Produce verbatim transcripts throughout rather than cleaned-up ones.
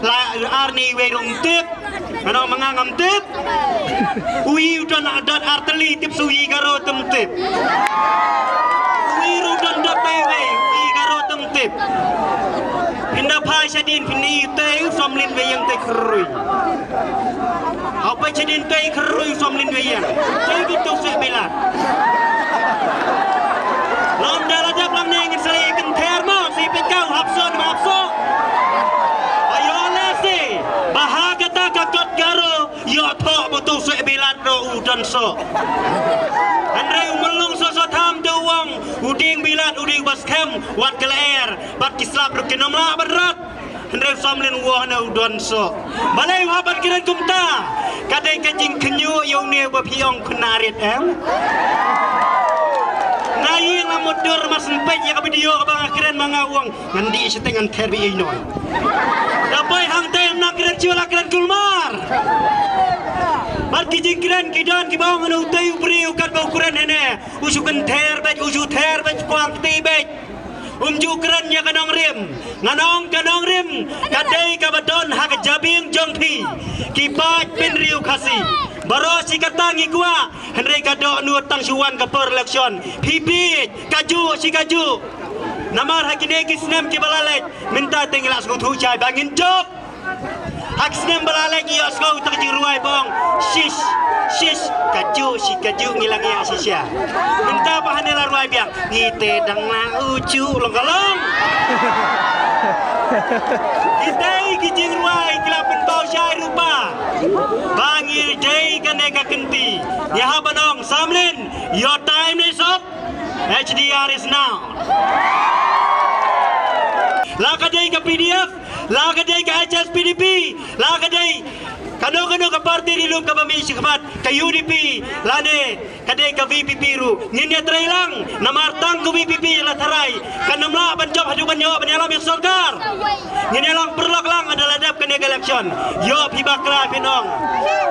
La ar ne wei ruh ym tip. Ngan ong ma nga ngam tip. Uwei u don dot ar tylli tip, sa uwei Garo te ym tip. Uwei ruh don dot tai wei, uwei Garo te ym tip. Phin da phai shadien phin ïohi te u Somlin wei ïeng te khrui. Hap peit shadien te khrui u Somlin wei ïeng. Te ki tu se bilat. Lom da la dep lang ne ngin sa leit kynther mo, sa peit ka u hap soh ne ym hap soh. Ayo lehse, ba ha kata ka kot Garo, ïoh thoh ba u tu se bilat ruh u don soh. Hynrei u Myllung Soso Tham te u ong, u dieng bilat, u dieng ba skhem, wat ka lyer, bad ki slap ruh kin ym lah ban rat. Hynrei u Somlin u ong ne u don soh. Balei u hap ban kren kumta? Ka dei ka jingkhynñiuh ïa une ba phi ong khynnah rit em. Nga ïeng la mutdur, mar shen peit ïa ka video kaba nga kren ma nga u ong, ngan dih shatei ngan ther beit ïa i noi. Da poi hangtei ym nang kren shuh, la kren kulmar. Bad ki jingkren ki don kiba ong, hane utei u briew katba u kren hane, u shu kynther beit, u shu ther beit, kwah kti beit. Um ju kren ïa ka nongrim. Ngan ong ka nongrim ka dei kaba don ha ka jabieng jong phi, ki paid bynriew Khasi. Baroh shi katta ngi kwah, hynrei ka dohnud tang shu wan ka por election. Phi peit, kajuh shi kajuh. Namar ha kine ki snem kiba la leit, mynta te ngi la sngewthuh shai ba ngin jop. Ha ki snem ba la leit ngi ïohsngew tang ka jingrwai ba ong, shish, shish, kajuh shi kajuh ngi la ngiah shisha. Mynta ba hane la rwai biang, ngi te dang la uju long ka long. Ki dei ki jingrwai ki la pynpaw shai ruh ba, ba ngi dei kane ka kynti. Ngi hap ban ong, Samlin, your time is up. H D R is now. La ka dei ka P D F, la ka dei ka H S P D P, la ka dei kano kano ka parti ri lum kaba mih shakhmat, ka U D P, lane ka dei ka V P P ruh, ngin ïatrei lang. Namar tang ka V P P la tharai, kan ym lah ban jop haduh ban ïoh ban ïalam ïa ka sorkar. Ngin ïalang paralok lang ynda la dep kane ka election. Ïoh phi bakla phin ong,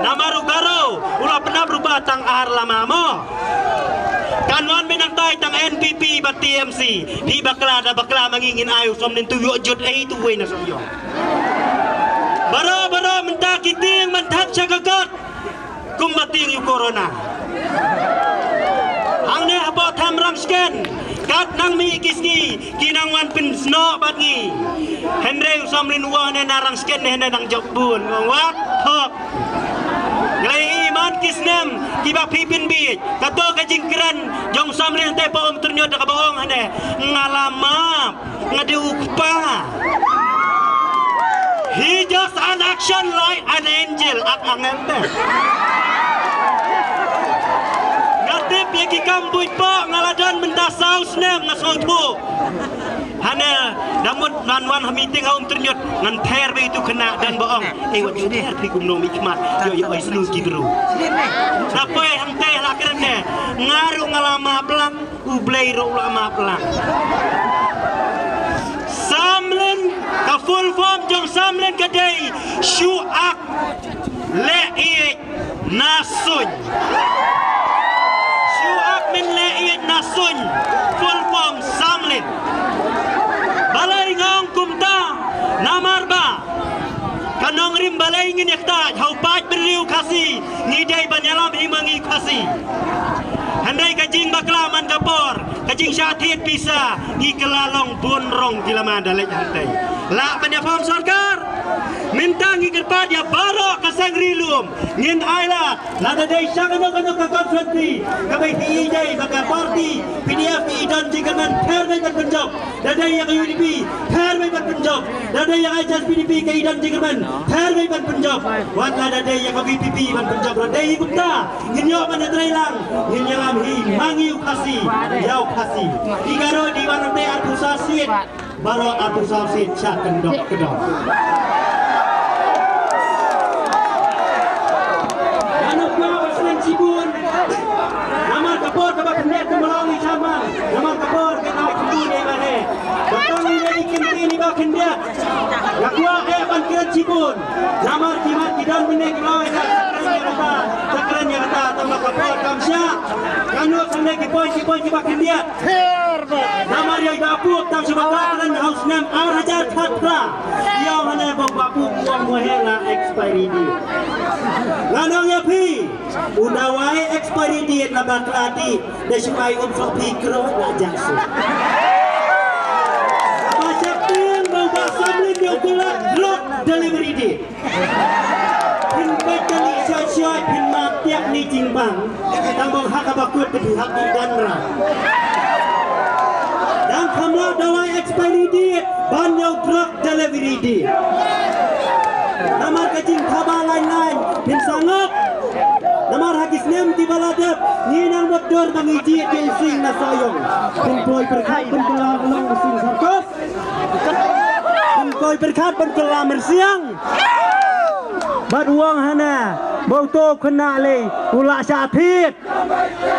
namar u Garo u la pynap ruh ba tang ar lama mo. Kan wan mynta tang N P P bad T M C. Phi bakla da bakla ma ngi, ngin ai u Somlin tu ïoh jut ei tu wei na Sohiong. Baroh baroh mynta ki tieng ban thep sha ka kot kumba tieng ïa u corona. Hangne hapoh Themrangsken, kat nang mih ki sngi ki nang wan pynsnoh bad ngi. Hynrei u Somlin u ong ne na Rangsken ne, ne nang jop bun, u ong wat thok. Ngi la ïohi man ki snem kiba phi pynbiej. Kato ka jingkren jong u Samlin te pa Umtyrñiot da kaba ong hane, nga la map, nga dei u kpa. He just an action like an angel, ak angel te. Nga tip ïa ki kam buit pa, nga la don mynta saw snem nga sngewthuh. Hane, da mut ngan wan ha meeting ha Umtyrñiot, ngan ther beit ïa utu u khynnah, don ba ong, eh, wat ju ther phi kumno, mih khmat, ïoh ïoh ai snu ki bru. Da poi hangtei la kren ne, nga ruh nga la map lang, U Blei ruh u la map lang. Samlin, ka full form jong Samlin ka dei, shu ak leh ïeit na suiñ. Shu ak men leh ïeit na suiñ. Full form Samlin. Balei nga ong kumta? Namar ba ka nongrim balei ngin ïa ktah, ha u paid bynriew Khasi ngi dei ban ïalam hi ma ngi Khasi. Hynrei ka jingbakla man ka por, ka jingshah thied pisa, ngi kylla long bun rong ki lama da leit hangtei. Lah ban ïa form sorkar. Mynta ngi kyrpad ïa baroh ka seng ri lum, ngin ailad, lada dei sha kano kano ka constituency, kaba phi ïohi ba ka party P D F ki don jingkyrmen, ther beit ban pynjop. Da dei ïa ka U D P, ther beit ban pynjop. Da dei ïa ka H S P D P ka i don jingkyrmen, ther beit ban pynjop. Wat lada dei ïa ka V P P ban pynjop, lada dei ïa kumta, ngin ïoh ban ïatrei lang, ngin ïalam hi ma ngi u Khasi, ïa u Khasi. Ki Garo dei baroh te arphew saw seat, baroh arphew saw seat shah kyndok kyndok. Namar ka por kaba khyndiat ka long i Sharma, namar ka por ka long i Sharma. Ba tang ïa i kynti ni ba khyndiat. Nga kwah eh ban kren shibun. Namar ki mat ki don mynne ki ong ïa ka, sa kren ïa kata, sa kren ïa kata, tang ba ka por kam shah. Ka nud hangne ki point ki point kiba khyndiat. Namar ïa i Bah Puk tang shu ba kren ha u snem ar hajar khatphra. Ïa u hangne ba u Bah Mo heh la expiry date. Ngan ong ïa phi, u dawai expiry date la bakla dih, da shu ai um soh phi kro na jaksu. Ba sheptieng ba u Bah Samlin ïa u kular drug delivery date. Phin peit kali shoi shoi phin map tiak ni jingbang. Tang bang ha kaba kut ka bihak di dan ra. Dang kham lah dawai expiry date ban ïa u drug delivery date. Namar ka jingthaba lain lain phin sangok. Namar ha ki snem kiba la dep ngi nang mutdur ba ngi jied ïa u sing na Sohiong. Phin poi pyrkhat pynkylla long u sing sarkos. Phin poi pyrkhat pynkylla myrsiang. Bad u ong hana ba uto u khynnah lei u la shah thied.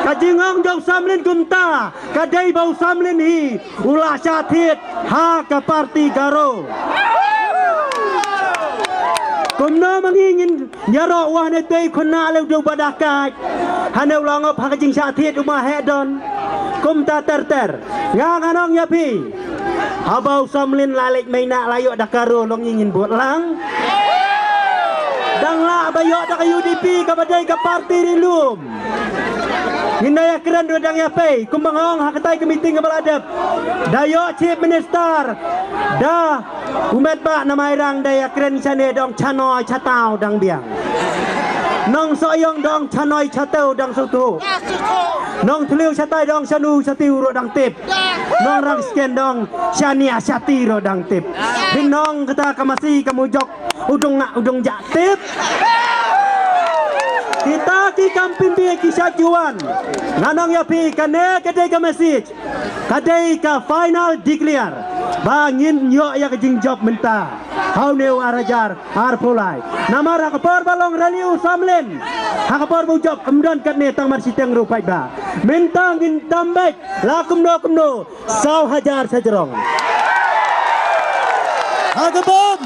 Ka jingong jong u Samlin kumta ka dei ba u Samlin hi u la shah thied ha ka party Garo. Kumno ma ngi ngin ïaroh, u ong hane te u khynnah lei u dei uba dakaid. Hane u la ngop ha ka jingshah thied, u ma heh don. Kumta ter ter. Nga ngan ong ïa phi, haba u Samlin la leit mei na la ïoh da ka Garo, long ngi ngin bud lang. Dang lah ba ïoh da ka U D P kaba dei ka party ri lum. Ngin da ïakren ruh dang ïa pei, kumba nga ong ha katai ka meeting kaba la dep. Da ïoh Chief Minister da u met Bah Namairang, da ïakren shane da ong shanoi shataw dang biang. Nong Sohiong da ong shanoi shataw dang suthu. Nong Thliew shatai da ong shanu shatiu ruh dang tip. Nong Rangskien da ong shania shati ruh dang tip. Phin ong kata ka masi ka mujok, u dong nga u dong ja tip. Kita ki kam pynbeit ki sha juan. Ngan ong ïa phi kane ka dei ka message. Ka dei ka final declare ba ngin ïoh ïa ka jingjop mynta ha une u ar hajar arphew lai. Namar ha ka por ba long rally u Samlin, ha ka por ba u jop ym don katne tang mar shiteng ruh paidbah. Mynta ngin tam beit la kumno kumno saw hajar shajrong. Ha ka bom.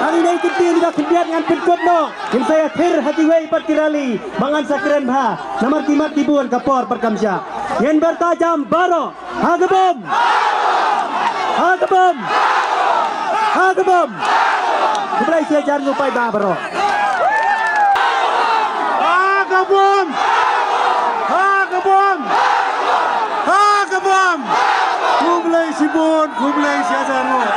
Ani dei kyntien ba khyndiat ngan pynkut noh. Ngin sa ïathir ha kiwei pat ki rally ba ngan sa kren bha. Namar ki mat ki bun ka por pat kam shah. Ngin byrta jam baroh. Ha ka bom. Ha ka bom. Ha ka bom. Khublei shi hajar nguh paidbah baroh. Ha ka bom. Ha ka bom. Ha ka bom. Khublei shibun, khublei shi hajar nguh.